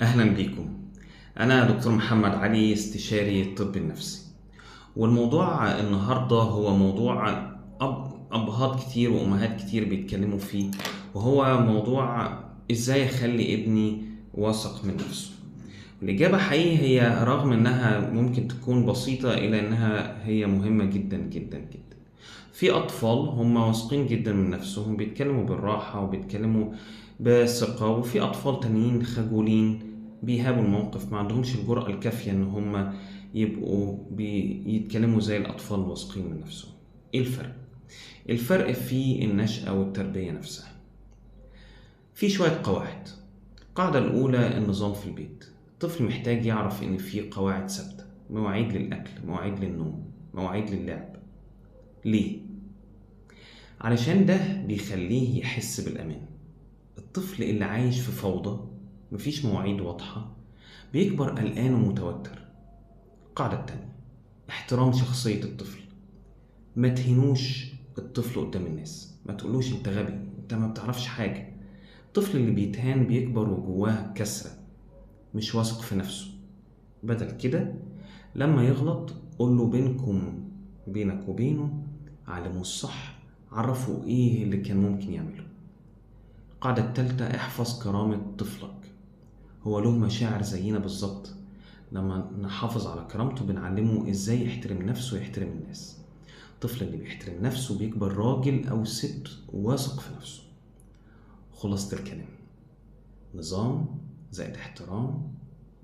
أهلا بيكم. أنا دكتور محمد علي، استشاري الطب النفسي، والموضوع النهاردة هو موضوع أبهات كتير وأمهات كتير بيتكلموا فيه، وهو موضوع إزاي أخلي ابني واثق من نفسه. الإجابة حقيقي هي رغم إنها ممكن تكون بسيطة إلا إنها هي مهمة جدا جدا جدا. في أطفال هم واثقين جدا من نفسهم، بيتكلموا بالراحة وبيتكلموا بثقة، وفي أطفال تانيين خجولين بيهابوا الموقف، ما عندهمش الجرأة الكافية إن هم يبقوا بيتكلموا زي الأطفال الواثقين من نفسهم. إيه الفرق؟ الفرق في النشأة والتربية نفسها. في شوية قواعد. القاعدة الأولى النظام في البيت. الطفل محتاج يعرف إن في قواعد ثابتة، مواعيد للأكل، مواعيد للنوم، مواعيد للعب. ليه؟ علشان ده بيخليه يحس بالأمان. الطفل اللي عايش في فوضى، مفيش مواعيد واضحة، بيكبر قلقان ومتوتر. القاعدة التانية احترام شخصية الطفل. ما تهنوش الطفل قدام الناس، ما تقولوش انت غبي، انت ما بتعرفش حاجة. الطفل اللي بيتهان بيكبر وجواه كسرة، مش واثق في نفسه. بدل كده لما يغلط قوله بينك وبينه، علمه الصح، عرفه ايه اللي كان ممكن يعمله. القاعدة التالتة احفظ كرامة طفلك. هو له مشاعر زينا بالظبط، لما نحافظ على كرامته بنعلمه ازاي يحترم نفسه ويحترم الناس. الطفل اللي بيحترم نفسه بيكبر راجل او ست واثق في نفسه. خلاصة الكلام، نظام زائد احترام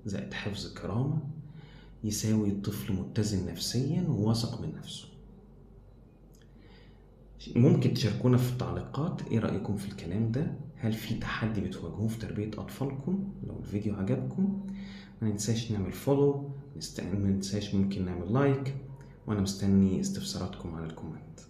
زائد حفظ كرامة يساوي طفل متزن نفسيا وواثق من نفسه. ممكن تشاركونا في التعليقات ايه رأيكم في الكلام ده؟ هل في تحدي بتواجهوه في تربية أطفالكم؟ لو الفيديو عجبكم ما ننساش نعمل follow، ما ننساش ممكن نعمل like، وأنا مستني استفساراتكم على ال comment.